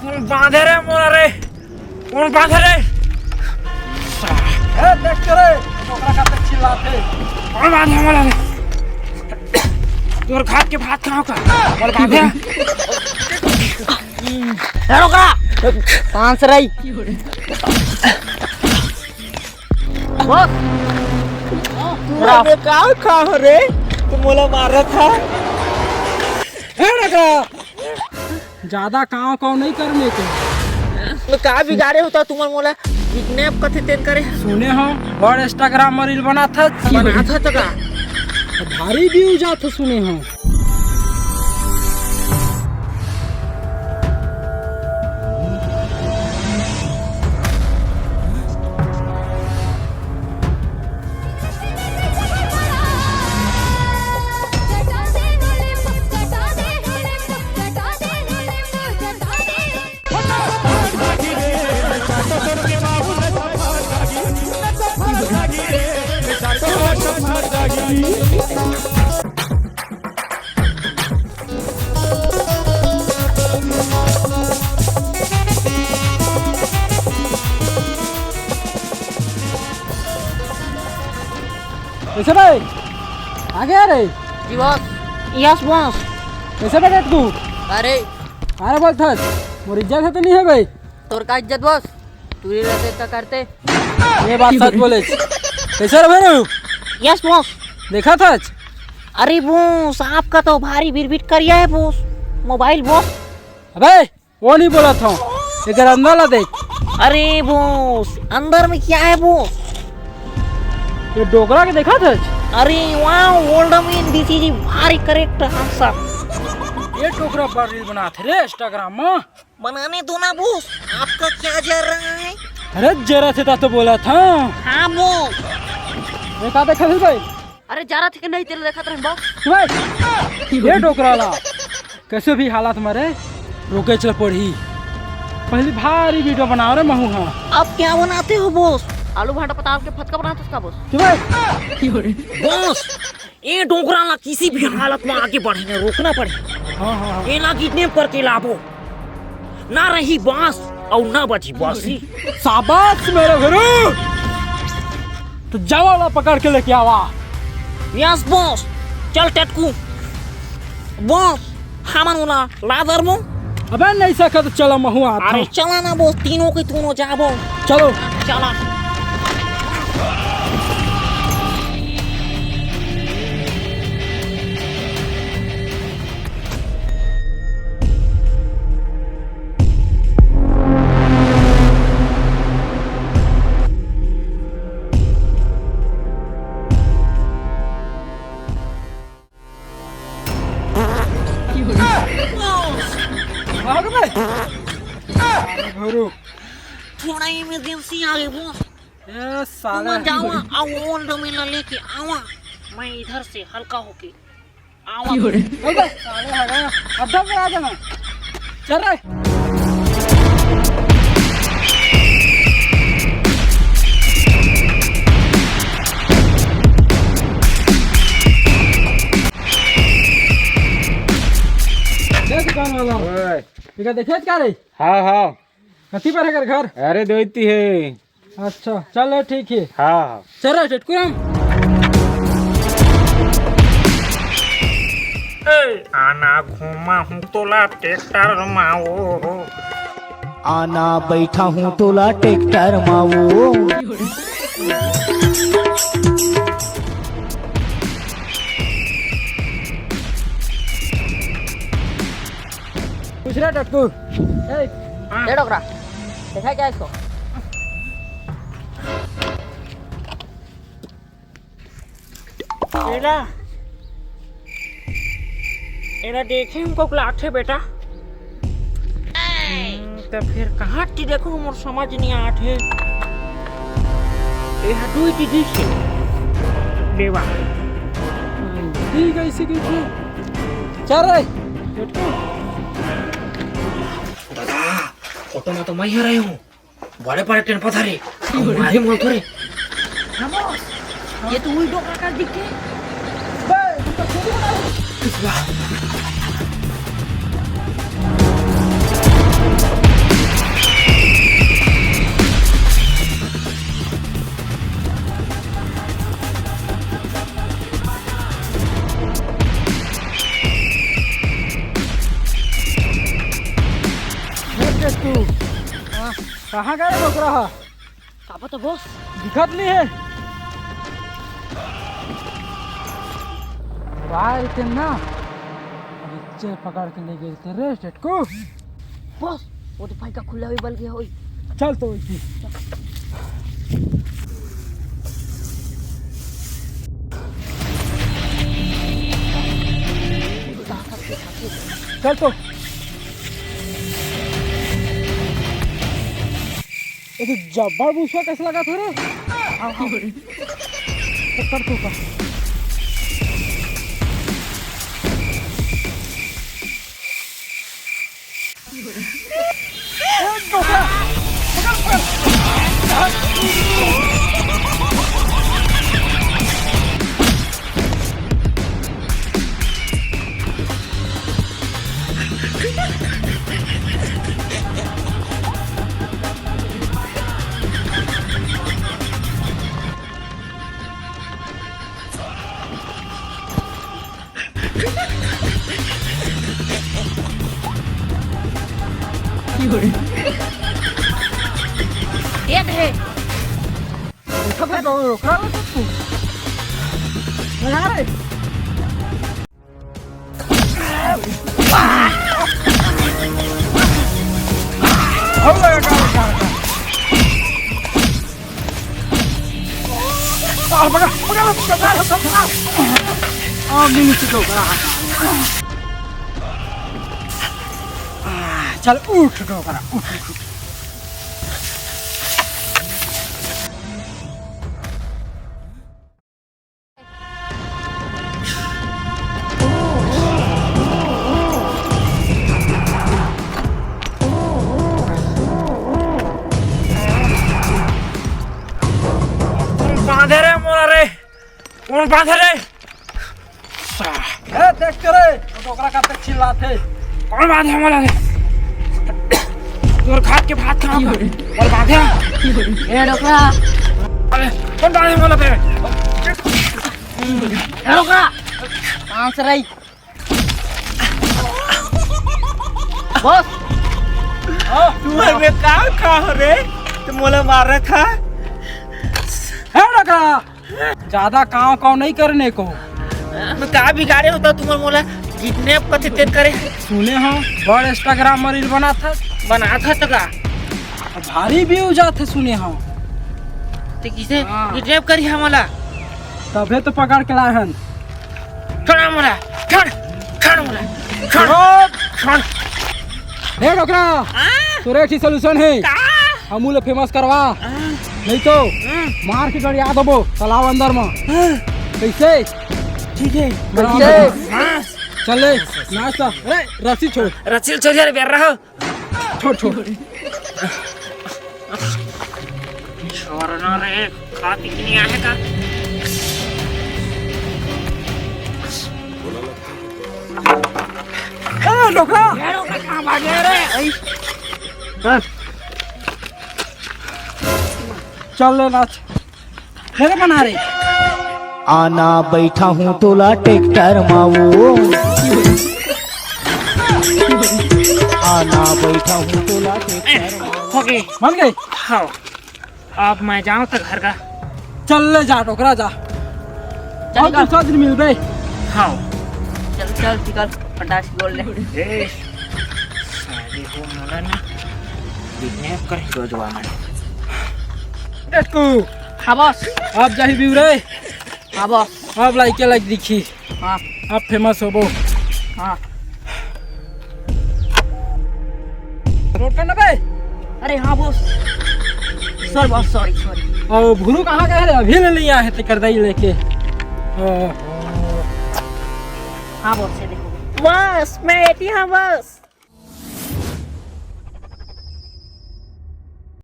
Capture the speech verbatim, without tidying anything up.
कोन बांधे रे मोला रे? कोन बांधे रे? ए, देख के रे, ओकरा का पे चिल्लाथे। कोन बांधे मोला रे? तोर खात के भात खाओ का? मोला बांधे? ए, रोका। पांच रही। बस। तू अबे का खा रे? तू मोला मारत हा? ए, रोका। ज्यादा कांव कांव नहीं कर में के। तो का बिगाड़े होता तुमन मोला किडनैप कथे तेन करे? सुने हो, बड़ Instagram में रील बनात हस। बनात हस तो का? भारी व्यूज आत सुने हो। कैसे भाई? आ गया रे? जी बॉस। Yes boss. कैसे बेटा तू? अरे। अरे बोल थस, मोर इज्जत है तो नहीं है भाई? तोर का इज्जत बॉस? तू ही रहते इतना करते। ये बात सच बोले। कैसे रे भाई? Yes boss. देखा थस? अरे बॉस, आपका तो भारी बिरबिट करिया है बॉस। Mobile boss. अबे, वो नहीं बोला था। एकर अंदर ला देख। अरे बॉस, अंदर में क्या है बॉस? ये डोकरा के देखा थस? अरे वाह, well done, this is a very correct answer। ये डोकरा पर रील बनाथे रे Instagram में। बनाने दो ना बॉस, आपका क्या जर रहा है? अरे जरा से तो बोला था। हाँ बॉस। ये का देखा थस भाई? अरे जरा थे के नहीं तेल देखत रहे बॉस। भाई, ये डोकरा ला कैसे भी हालत में रे रोके चल पड़ी। पहली भारी वीडियो बनाओ रे महू हाँ। अब क्या बनाते हो बॉस? आलू भाटा पताल के फतका बनाते उसका बॉस। भाई, बॉस, ये डोकरा ला किसी भी हालत में आगे बढ़े में रोकना पड़े। हाँ, हाँ, हाँ। ये ना किडनैप करके लाबो, ना रही बांस और ना बजी बांसी। शाबाश मेरे गुरु, तो जावा ला पकड़ के लेके आवा। यस बॉस, चल टटकू। बॉस, हमन ओला ला धरबो। अबे नहीं सकत, चला महू आत अरे हूँ। चला ना बॉस, तीनों के तीनों जाबो। चलो। चला। भाग बे। अरे गुरु। थोड़ा इमरजेंसी आ गई बॉस। ए साले। तुम जावा, आओ ओल्ड में ला लेके आवा। मैं इधर से हल्का होके आवा। अबे साले हरा। अब दम आ जाना। चल रे। ए दुकान वाला। ओए। इका देखे का रे? हाँ, हाँ। कति पर है कर घर? अरे दोइती है। अच्छा, चल ठीक है। हाँ, हाँ। चल रे टटकू राम। ए, आना घूमा हूँ तोला ट्रैक्टर माओ। आना बैठा हूँ तोला ट्रैक्टर माओ। पूछ रहा टटकू। ए, हाँ। ए डोकरा, देखा क्या इसको? एला, एला देखे हमको लाथे बेटा। हम्म, तो फिर कहाँ ती देखो मोर समझ नहीं आत हे। ये हा दुई ती दिस हे। देवा। ठीक है, इसी की चल रे। दादा, फोटो में तो मैं ही रही हूँ। बड़े बड़े टेन पत्थर है। मारे मोल थोड़े। ये तो उल्टो का कर दिखे। बे, हम तो खुद ही बनाओ। वाह। कहाँ गए डोकरा ह? का पता बॉस। दिखत नहीं है। बाहर के ना, अब इज्जत पकड़ के ले गए थे रे टेटकू। बॉस, वो तो फाइका खुला हुई बल गया होई। चल तो इसी। चल तो। ये तो जब्बर भूसवा कैसे लगा था रे? हाँ, हाँ। पकड़ तो का। ये दे। देखा तो डोकरा ला तो तू। लगा रे। आ, पकड़, पकड़, पकड़, पकड़। आ, मिल चुका होगा। आ, चल, उठ, डोकरा, उठ, उठ, उठ। कोन बांधे रे मोला रे? कोन बांधे रे? ए, देख के रे, वो डोकरा का पे चिल्लाथे। कोन बांधे मोला रे? तोर खात के भात खाओ का? और बांधे? ए, डोकरा। अरे, कोन बांधे मोला रे? ए, डोकरा। कहाँ से रही? बॉस। ओ, तुम्हारे में का का हो रे? तुम मोला मार रहा था? ए, डोकरा। ज्यादा काव काव नहीं करने को। मैं का बिगाड़े होता तुमन मोला किडनैप करथे तेन करे? सुने हो, बड़ Instagram म reel बनात हस। बनात हस त का? भारी view जात हे सुने हो। ते किसे हाँ। किडनैप करी हमला? तभे तो पकड़ के लाए हन। छोड़ मोला, छोड़, छोड़ मोला, छोड़, छोड़। छोड़। हे डोकरा, हाँ? तोरे एक ठे solution हे। का? हमू ला famous करवा, हाँ। नहीं तो हाँ। मार के गड़िया देबो तालाब अंदर म। हाँ। कैसे? ठीक है। कैसे? हाँ। चल ले, नाच तो। अरे, रस्सी छोड़। रस्सी छोड़ यार, बेर रहा। छोड़, छोड़। छोड़ ना रे, खा पी के नहीं आए का? ए, डोकरा! ए, डोकरा, कहाँ भागे रे? आई। हाँ। चल ले नाच। मेरे बना रे। आना बैठा हूँ तोला ट्रैक्टर मा वो। आना बैठा हूँ तोला ट्रैक्टर मा वो। हो गए। बन गए? हाँ। अब मैं जाऊँ तो घर का। चल ले जा, डोकरा जा। चल अब निकल। दूसरा दिन मिलबे। हाँ। चल, चल, निकल। फटाक से बोल ले। ए, साले हो मोला ना। किडनैप करे के जवान है। ए तू। हाँ बॉस। अब जाही बिउरे। हाँ बॉस। अब लाइके लाइक दिखी। हाँ। अब famous होबो। हाँ। रोड का ना बे? अरे हाँ boss. Sorry boss, sorry, sorry। और भुरू कहाँ गए रे? अभी ले लिया है तेकर दई लेके। ओ। हाँ बॉस, ये देखो। बॉस, मैं एटी हाँ बॉस।